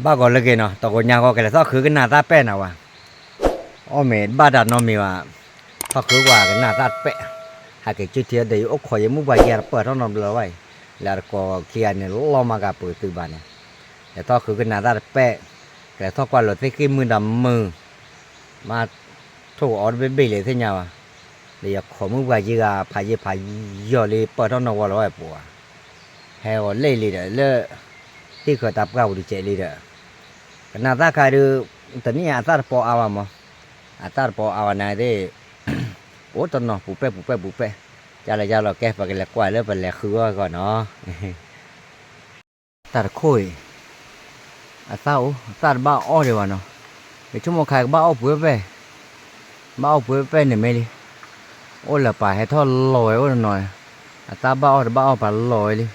ဘၣ်ဂီၤလၢအဂ့ၤနီၤ, တဂီၤညါဂီၤ ကလဲၤထီၣ်ဃုကနၣ်တၢ်ပဲာ်နၤဝဲ, အီၣ်မ့ၤဘၣ်တၢ်နီတမံၤဘၣ်, ထီၣ်ဃုပှၤကနၣ်တၢ်ပဲာ်, ဟဲက့ၤစုထံဒီး ယအိၣ်ခိးယမုၢ်ပှၢ်ယဲတပၢၢ်ထီၣ်နီတဘျီဘၣ်အံၤ, လၢအတကိးခံဂၤန့ၣ် လီၤမၤကၤပှဲၤသုဘၣ်န့ၣ်, လဲၤထီၣ်ဃုကနၣ်တၢ်တပဲာ်, ကလဲၤထီၣ်ကွၢ်လီၤသ့ၣ်ဃံၣ်မုၢ်ဒီးမုၢ်, မ့ၢ်ထိၣ်အီၣ်တဘ့ၣ်ဘ့ၣ်လံသ့ၣ်ညါဘၣ်, ဒီးယခိးမုၢ်ပှၢ်ယဲဂၤဖးယံာ်ဖးယီၤလံ ပၢၢ်ထီၣ်နီၢ်ဝီလီၤဝဲပှၤ ဟဲဂီၤလဲၣ်လံဒီးလၢ ဟံၣ်ဃၢၤတၢ်ပှၢ်ပူၤတစဲးလံဒီး, ကနၣ်သၣ်ခါဒုး, တနံၣ်အသၣ်တပီအါဘၣ်မး, အသၣ်တပီအါဘၣ်နၤသ့ၣ်, အိၣ်တနီၤပူၤပဲၣ်ပူၤပဲၣ်ပူၤပဲၣ်, ကလဲၤကလီၤကဲ ပကလဲၤကွၢ်လၢပလဲၤဃုအီၣ်ဂီၢ်နီၤ တၢ်တခိၣ်အံၤ, အသၣ်အိၣ် အသၣ်တဘၣ်အီၣ်ဒံးဘၣ်နီၤ, ယဆိကမိၣ်ခါကဘၣ်အီၣ်ပှဲၤပဲၣ်, ဘၣ်အီၣ်ပှဲၤပဲၣ်န့ၣ်မ့ၢ်လံ, အိၣ်လၢပာ်ဟဲထီၣ်လီၤဝဲအိၣ်တနီၤ, အသၣ်ဘၣ်အီၣ်တဘၣ်အီၣ်ပာ်လီၤဝဲလံ,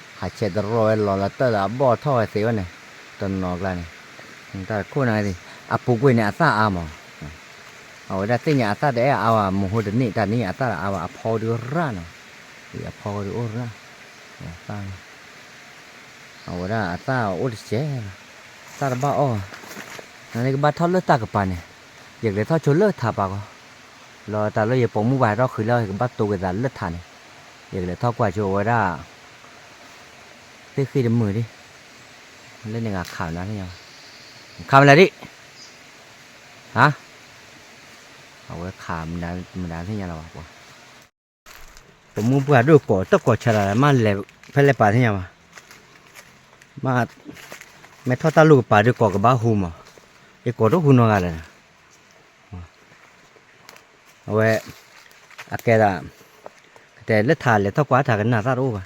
ဟးဆဲးတရီဝဲလီၤလီၤတၢၢ်ဒီးအဘီၣ်ထီၣ်ဝဲသ့ဝဲန့ၣ်, တနီၤကျါန့ၣ်, တၢ်တခိၣ်န့ၣ်, အပူၤကွံာ်န့ၣ်အသၣ်အါမး အဝဲဒၣ်သ့ၣ်ညါအသၣ်တအဲၣ်အါဘၣ် မဟိတနံၣ် တၢ်နံၣ်အသၣ်အါဘၣ် အဖီဒုးရၣ်နီၤ, အဖီဒုးအိၣ်ရၣ်, အဝဲဒၣ်အသၣ်အိၣ်တစဲးလီၤ, သၣ်တဘၣ်အီၣ်, နန့ၣ်ကဘၣ်ထီၣ်လၢတၢ်ကပၤန့ၣ်, ယကလဲၤထီၣ်ဆိလၢထးပၤကီး, လီၤတၢ်လၢယပိာ်မုၣ်ပှၢ်ဟဲထီၣ်ဃုာ်လၢကဘၣ်တိၤက့ၤသးလၢထးန့ၣ်, ယကလဲၤထီၣ်ကွၢ်ဆိအဝဲဒၣ် သ့ၣ်ဃံၣ်တမုာ်ဒံး, လၢန့ၣ်ဂၤခးမနုၤသ့ၣ်ညါဘၣ်, ခးမနုၤဒံး, ဟါ, အဝဲခးမနုၤသ့ၣ်ညါလီၤဘၣ်ပှၤ, ပိာ်မုၣ်ပှၢ်ဒိၣ်ကိးတၢ်ကိးဆၢတၢ် မ့ၢ်လဲၤဖဲလဲၣ်ပာ်သ့ၣ်ညါဘၣ်, မ့ၢ်ထီၣ်တၢ်လူၢ်ကပၤဒုးကိးကဘၣ်ဟူမး, ယကိးတဟူနီတဂၤလဲၣ်, အဝဲ, အကဲဒၣ်, ကတဲလၢထးလဲၤထီၣ်ကွၢ်ထးကနၣ်သၣ်တအိၣ်ဘၣ်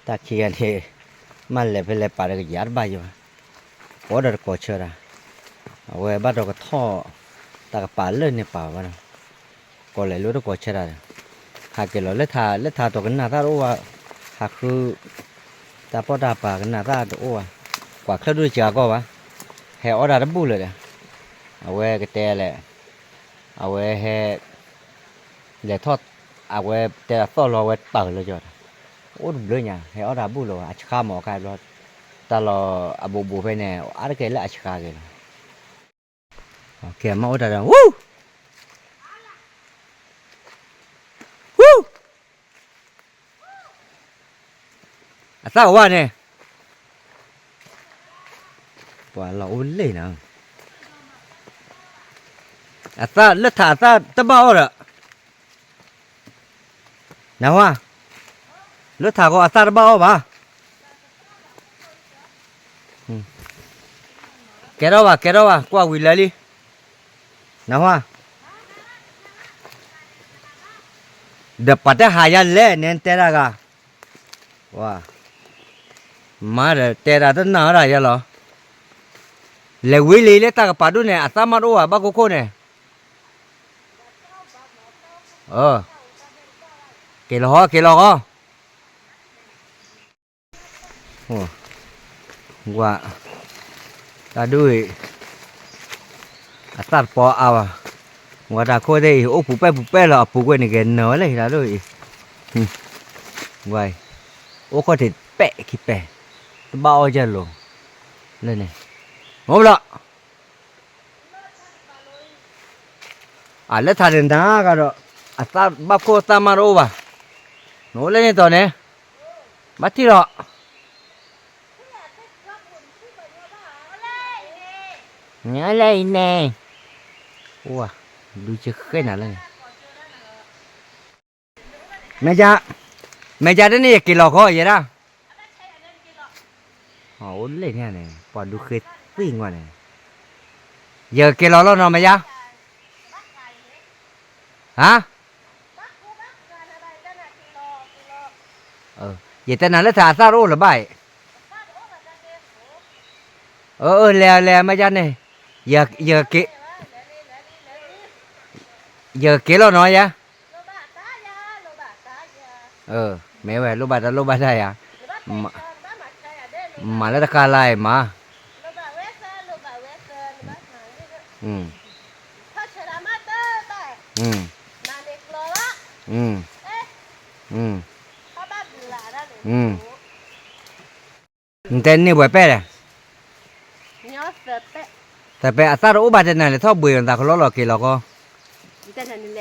တၢ်ခံဂၤန့ၣ်, မ့ၢ်လဲၤဖဲလဲၣ်ပာ်ဒီးကယၤတဘၣ်ယံၤဘၣ်, ကိးဒီးတကိးဆၢတၢ်, အဝဲဘၣ်ဒီးကထီၣ်, တၢ်ကပာ်လၢန့ၣ်ပာ်ဘၣ်ဒီး, ကိးလဲၤလၢတကိးဆၢတၢ်ဒီး, ဟးက့ၤလီၤလၢထးလၢထးတီၤကနၣ်သၣ်တအိၣ်ဘၣ်, ဟးဃု တၢ်ပီၣ်တၢ်ပၤကနၣ်သၣ်တအိၣ်ဘၣ်, ကွၢ်ချၢၣ်ဒိၣ်စှၤကီၢ်ဘၣ်, ဟဲအီၣ်တၢ်တဘူၣ်လၢၤဒီး, အဝဲကတဲလဲၣ်, အဝဲဟဲ လဲၤထီၣ်, အဝဲတဲဒၣ်သီၣ်လီၤဝဲတၢ်လၢကီၢ်ဒီး, အိၣ်တဘျုးညါ ဟဲအီၣ်တၢ်ဘူၣ်လီၤ အဆှါမၤအီၤခါဘျီ, တၢ်လီၤအဘူးဘူးဖဲန့ၣ် အါတက့ၢ်လၢအဆှါက့ၤလီၤ, ကဲမၤအိၣ်တၢ်ဒီး, ဝူ, ဝူ အသၣ်အိၣ်ဘၣ်န့ၣ်, ပှၤလီၤအိၣ်လံနၤ, အသၣ်လၢထးအသၣ်တဘၣ်အီၣ်ဒီး, နဟါ, လၢထးကီးအသၣ်တဘၣ်အီၣ်ဘၣ်, ကဲထီၣ်ဘၣ် ကဲထီၣ်ဘၣ် ကွၢ်ဝံၤလၢာ်လံ, နဟါ ဒီးပှၤတဟးယၤလဲၣ် နဲတဲတၢ်ဂၤ, မၤဒီးတဲတၢ်တနာ်ဝဲဒၣ်ယဲလီၤ, လဲၤဝံၤလံလၢတၢ်ကပာ်ဒိၣ်န့ၣ် အသၣ်မၤတအိၣ်ဘၣ် ဘၣ်ခိခိၣ်န့ၣ်, က့ၤလီၤဟီ က့ၤလီၤဟီ ဝါ, တၢ်ဒိၣ်အံၤ, အသၣ်တပီအါဘၣ်, ဝါတၢ်ခိၣ်သ့ၣ်အံၤ အိၣ်ပူၤပဲၣ်ပူၤပဲၣ်လီၤ အပူၤကွံာ်န့ၣ် ကဲနၢၤဝဲလၢတၢ်ဒိၣ်အံၤ, ဝါအံၤ, အိၣ်ခိၣ်ထံးပဲၣ်ခံပဲၣ်, တဘၣ်အီၣ်ယဲၢ်လိၤ, လၢန့ၣ်, အိၣ်ဘျီ အလၢထးန့ၣ်နၤကဒီး, အသၣ်ဘၣ်ခိၣ်သၣ်မၤတအိၣ်ဘၣ်, နအိၣ်လၢန့ၣ်တီၤန့ၣ်, ဘၣ်ထံၣ်လီၤ, ညါလဲၣ်အံၤန့ၣ်, အိၣ်, ဒုးဆၢဃဲၣ်နၤလၢန့ၣ် မဲာ်ယါ, မဲာ်ယါတန့ၣ် ယက့ၤလီၤဃီယဲဒၣ်, အိၣ်လၢန့ၣ်န့ၣ် ပှၤဒုးဃ့သံကွၢ်န့ၣ်, ယက့ၤလီၤလီၤနီၤ မဲာ်ယါ, ဟါ, ယတဲနၤလၢထးအသၣ်တအိၣ်လၢၤဘၣ်အံၤ, အၢ အၢ လဲၤ လဲၤ မဲာ်ယါန့ၣ်, ယက့ၤလီၤနီၤယါ, မ့ၢ်ဝဲ လိၣ်ဘၣ်တၢ်လိၣ်ဘၣ်တၢ်ယါ, မၤလၢတခါလၢအံၤမး, အ နတဲန့ၢ်ပှဲၤပဲၢ်လဲၣ်, သၢပဲၢ်အသၣ်တအိၣ်ဘၣ်တဲနၤလဲၤထီၣ်ဘှ့ၣ်နသးကလီလီၤက့ၤလီၤကီ, မ့ၢ်န့ၣ်,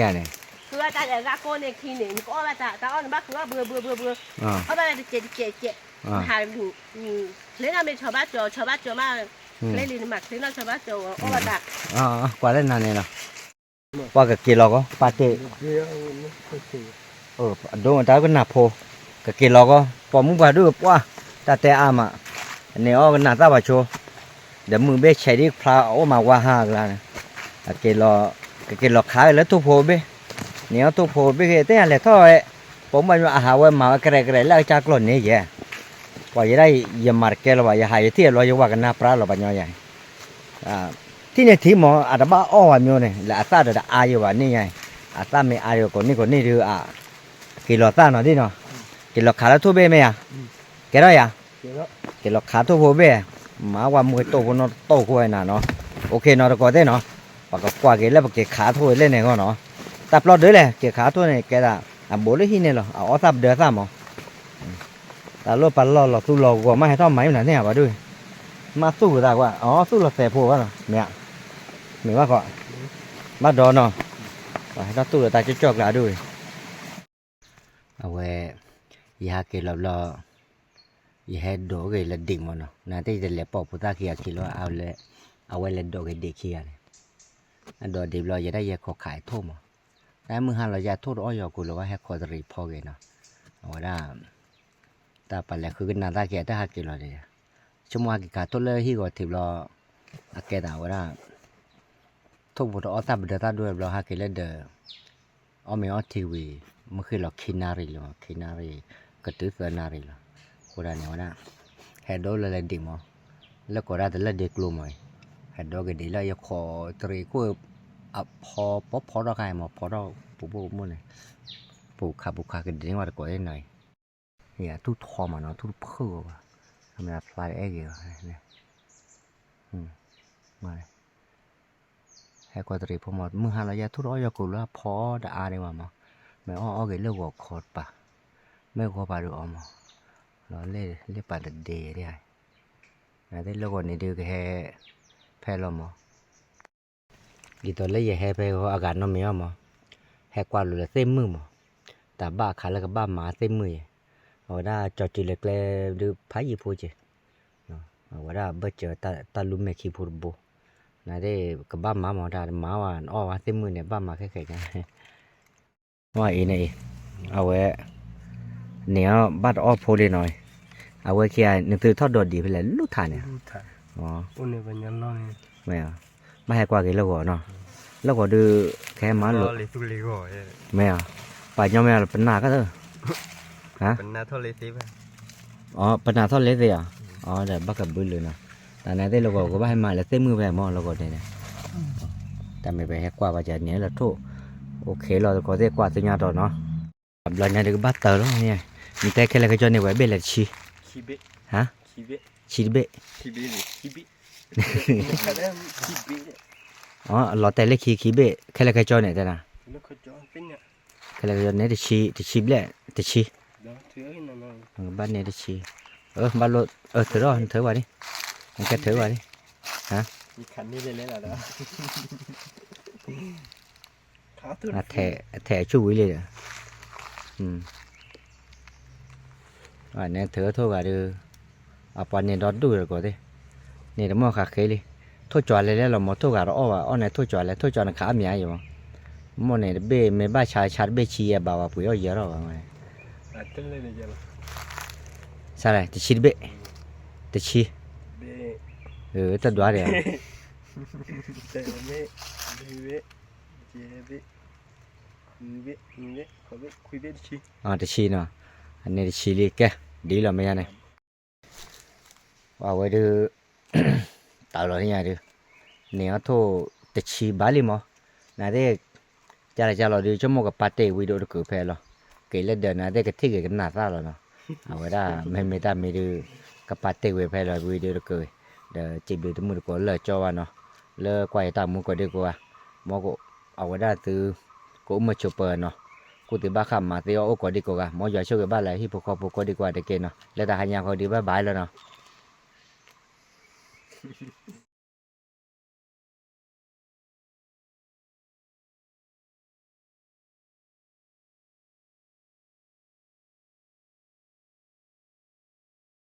ဃုအီၣ်တၢ်လၢဂၤကိးန့ၣ်ခံန့ၣ် နကအီၣ်ဘၣ်တၢ် တၢ်အီၣ်န့ၣ်ဘၣ်ဃုအီၣ်ဘှ့ၣ်ဘှ့ၣ်ဘှ့ၣ်ဘှ့ၣ်, အီၣ်ဘၣ်ဝဲတကဲးတကဲးတကဲး, နဟးလူၤ, ချ့နီၣ်မ့ၢ်ဆီဘၣ်ကၠီၤ ဆီဘၣ်ကၠီၤမး, ချ့လံနမၤချ့နီၣ်ဆီဘၣ်ကၠီၤအီၣ်ဘၣ်တၢ်, ကွၢ်လၢနၤန့ၣ်လီၤ, ပှၤကက့ၤလီၤကီ ပၢ်တ့ၢ် အဒိတၢ်ကနၢ်ဖိ, ကက့ၤလီၤကီ, ပိာ်မုၣ်ပှၤဒုးပှၢ်, တၢ်တဲအါမး, န့ၣ်အီၣ်ကနၣ်သၣ်ပှၤဆိ, ဒီးမုၢ်ဘ့ၣ်ဆဲးဒ်ဖျါအအိၣ်မးဝါဟါအကျါန့ၣ်, က့ၤလီၤ, ကက့ၤလီၤခးလၢထိၣ်ဖိဘ့ၣ်, န့ၣ်အီၣ်ထိၣ်ဖိဘ့ၣ်ဂ့ၤ တဲယၤလဲၤထီၣ်ဝဲ, ပိာ်မုၣ်ပှၤညီအဟးဝဲမၤဝဲကရဲးကရဲးလၢအကစၢ်ကျီၢ်န့ၣ်ယဲ, ပှၤယဲဒၣ်ယမၤတကဲလီၤဘၣ် ယဟးယထံၣ်အလီၢ် ယဝၤကနၣ်ပြါလီၤပှၤညီယဲ ထံၣ်န့ၣ်ထံၣ်မး အတဘၣ်အီၣ်ဝဲမ့ၢ်န့ၣ် လၢအသၣ်ဒီးတအါယိာ်ဘၣ်န့ၣ်ညါ, အသၣ်မ့ၢ်အါယိာ်ကိးနံၣ်ကိးနံၣ်ဒုးအ, က့ၤလီၤသၣ်နီၤဒ်နီၤ, က့ၤလီၤခးလၢထိၣ်ဘ့ၣ်မ့ၢ်ဧါ, ကဲထီၣ်ယၤ, က့ၤလီၤခးထိၣ်ဖိဘ့ၣ်, မၤဝဲမွဲတိၢ်ဖိနီတတိၢ်ခိၣ်ဝဲနၤနီၤ, အိၣ်ခ့နီၤတကိးသ့ၣ်နီၤ, ပကကွၢ်က့ၤလၢပက့ၤခးထိၣ်ဝဲလဲၣ်န့ၣ်ဂီၢ်နီၤ, တၢ်ပျီဒုးလဲၣ် က့ၤခးထိၣ်န့ၣ် ကဲဒၣ်, အဘူးလၢဟံၣ်န့ၣ်လီၤ အအီၣ်သၣ်ပဒၢသၣ်မး တၢ်လၢပလီၢ်လီၤသူလီၤဂီၤမးဟဲထီၣ်မၤအံၤမနုၤသ့ၣ်ညါဘၣ်ဒုး, မ့ၢ်သူၣ်ကသးကွၢ် အီ သူၣ်လီၤသဲးဖိဘၣ်နီၤ မ့ၢ်, မ့ၢ်ဘၣ်ဃီ, ဘၣ်ဒီးနီၤ, ပှၤဟဲထီၣ်သူၣ်လီၤတၢ်ကၠီၣ်ကၠီၣ်ကျါဒုး, အဝဲ, ယဟဲက့ၤလီၤဘျီ, ယဟဲဒိးက့ၤလၢဒံးမးနီၤ နာ်သက့ယတလဲၤပိာ်ဖိသၣ်ခံဂၤခံလီၤ, အဝဲလဲၤဒိးက့ၤဒံးခံဂၤန့ၣ်, အဒိးဒံးဘျီ ယဲဒၣ်ယဲခီခးအထိၣ်မး, တၢ်မုၢ်ဟါလီၤယဲထိၣ်တအီၣ်ယီၤကိာ်လၢၤဘၣ် ဟဲခီတရံးဖီက့ၤနီၤ, အဝဲဒၣ် တၢ်ပလဲၤဃုကနၣ်သၣ်က့ၤ အတၢ်ဟးက့ၤလီၤန့ၣ်, ဆိကမိၣ်ဟဲက့ၤခးထိၣ်လၢဟံၣ်ဂီၤထံးဘျီ, အကဲသးဝဲဒၣ်, ထိၣ်ဖိတအီၣ်သၣ်ပဒၢသၣ်ဒိၣ်ဘျီ ဟဲက့ၤလၢဒီး, အီၣ်မ့ၤအီထံဝံၤ, မုၢ်ဃ့ၢ်လီၤခံနၣ်ရံၣ်လံမး ခံနၣ်ရံၣ်, ကတုၤသၢနၣ်ရံၣ်လီၤ, အဃိဒၣ်န့ၣ်ဝဲဒၣ်, ဟဲဒိးလၢလဲၤဒံးမး, လၢကိးဒၣ်တလၢဒ့ကျိမးအံၤ, ဟဲဒိးက့ၤဒံးလၢယခီတရံးခိၣ်, အဖီဖီဖီထီၣ်ခါအံၤမး ဖီထီၣ်ပူၤပိၢ်ပူၤမုၢ်န့ၣ်, ပူၤခးပူၤခးကဒံးန့ၢ်ဝဲတကိးသ့ၣ်နီၤအံၤ, ယထူၣ်ထီမးနီၤ ထူၣ်တဖုၣ်အီၤဘၣ်, အမ့ၢ်ဖျါတအဲၣ်ဂ့ၤဘၣ်, ဟဲကီတရံးဖိမး မုၢ်ဟါလီၤယဲထိၣ်တအီၣ်ယီၤကိာ်လၢအဖီတအါဒံးဘၣ်မး, မ့ၢ်အီၣ်အီၣ်က့ၤလၢဂီၤခီတပၤ, မ့ၢ်ဂီၤပၤဒုးအီမး, လီၤလ့ၣ်လ့ၣ်ပာ်တဒ့ယဲဒၣ်, နသ့ၣ်လၢဂီၤန့ၣ်ဒုးကဟဲ, ဖဲလီၤမး ဒ်သိးလၢယဟဲဖဲဂီၤအဂၤနီတမံၤအီၤမး, ဟဲကွၢ်လိာ်လၢသ့ၣ်မုၣ်မး, တၢ်ဘၣ်အခါလၢကဘၣ်မၤသ့ၣ်မုၣ်ယဲ, အဝဲဒၣ်ကၠီစုလၢကျဲဒုးဖးယံာ်ဖိက့ၤ, အဝဲဒၣ်ဘၢၣ်စၢၤတၢ်လူၤမဲာ်ခံဖိတဘိ, နသ့ၣ်ကဘၣ်မၤမးတၢ်တမၤဘၣ် နအီၣ်ဝဲသ့ၣ်မုၣ်န့ၣ် ဘၣ်မၤခဲခဲညါ အံၤန့ၣ်အံၤ, အဝဲ, န့ၣ်ဘၣ်တအီၣ်ဖိလံနီၤ, အဝဲခံဂၤ နသုထီၣ်ဒိးဒံးဖဲလဲၣ် လူထးန့ၣ်, မ့ၢ်, ဘၣ်ဟဲကွၢ်က့ၤလၢဂီၤနီၤ, လၢဂီၤဒုး, ကဟဲမၤလိာ်, မ့ၢ်, ပှၤညီမ့ၢ်ပနၢ်ကသ့, ပနၢ်ထီၣ်လၢသ့ဧါ, အဒီးဘၣ်ကဘုလၢာ်နီၤ, တၢ်န့ၣ်သ့ၣ်လၢဂီၤကဘၣ်ဟဲမၤလၢသ့ၣ်မုၣ်ဖဲမ့ၢ်လၢဂီၤန့ၣ်, တၢ်မ့ၢ်ပဟဲကွၢ်ဘၣ်ကန့ၣ်လၢထိၣ်, အိၣ်ခ့လီၤတကိးသ့ၣ်ကွၢ်သ့ၣ်ညါတီၤနီၤ, ဘျီညါဒုးကဘၣ်တၢၢ်လီၤ, နတဲခဲလၢာ်ခဲကၠီန့ၣ် ပှဲၤဘ့ၣ်လဲၣ်တဆံ, ဟါ, ဆံတဘ့ၣ်, လီၤတဲာ်လၢခံခံဘ့ၣ် ခဲလၢာ်ခဲကၠီန့ၣ်တဲနၤ, ခဲလၢာ်ခဲကၠီန့ၣ်တဆံ, တဆံဘျဲၣ်, တဆံ, ဘၣ်န့ၣ်တဆံ, ဘၣ်လိၣ်, ထုးထီၣ်နထုးဝဲဒၣ်, နကဲထုးဝဲဒၣ်, ဟါ အထဲးအဆူၣ်ဝံၤလံဒီး, န့ၣ်ထုးထိၣ်ဂၤဒီး, အပှၤန့ၣ်ဒီဒူၣ်တကိးသ့ၣ်, န့ၣ်တမီၢ်ဃးဃ့လံ, ထိၣ်ကၠီၤလဲၤလဲၣ်လီၤမး ထိၣ်ဂၤတအီၣ်ဘၣ် အီၣ်န့ၣ်ထိၣ်ကၠီၤလဲၣ် ထိၣ်ကၠီၤနခးအါမံၤအါယံၤမး, မ့ၢ်န့ၣ်တဘ့ၣ်မ့ၢ်ဘၣ်ဆါဆါတဘ့ၣ်ဆံယဲၢ်ဘးဝဲပှ့ၤအီၣ်ယဲၢ်ထီၣ်ဘၣ်ဝဲ, ဆါလဲၣ် တဆံတဘ့ၣ်, တဆံ, တဒွးဒံး တဆံနီၤ, အန့ၣ်တဆံလံ ကဲ, ဒ်လီၤမ့ၢ်ယါန့ၣ်, အဝဲဒုး, တၢ်လီၤညါဒုး, န့ၣ်အထိၣ်တဆံဘၣ်လံမး, နသ့ၣ်, ကၢ်လီၤကၢ်လီၤဒုး ဆိကမိၣ်ကပာ်တ့ၢ်ဝံၤဒိၣ်တကုာ်ဖဲလီၤ, က့ၤလၢဒၢးနသ့ၣ်ကထံၣ်က့ၤကနၣ်သၣ်လီၤနီၤ, အဝဲဒၣ်မ့မ့ၢ်တၢ်မံၤဒုး, ကပာ်တ့ၢ်ဝံၤဖဲလီၤဝံၤဒိၣ်တကုာ်, ဒီးစံးဘျုးတမုၢ်တကိးလၢကၠီဘၣ်နီၤ, လၢကွၢ်ယတၢ်မူကိးဒံကိးဂၤ, မ်က, အဝဲဒၣ်သု, ကအိၣ်မုာ်ဆိးပၢၤနီၤ, ကူၣ်သ့ဘၣ်ဃးမၤသ့အီၣ်အိၣ်ကိးဒံကိးဂၤ မ်ယွၤဆိၣ်ဂ့ၤဘၣ်လၢဟံၣ်ဖိဃီဖိကိးဒံကိးဂၤတက့ၢ်နီၤ. လၢတၢ်ဟါညါဃီဒံး bye bye လီၤနီၤ.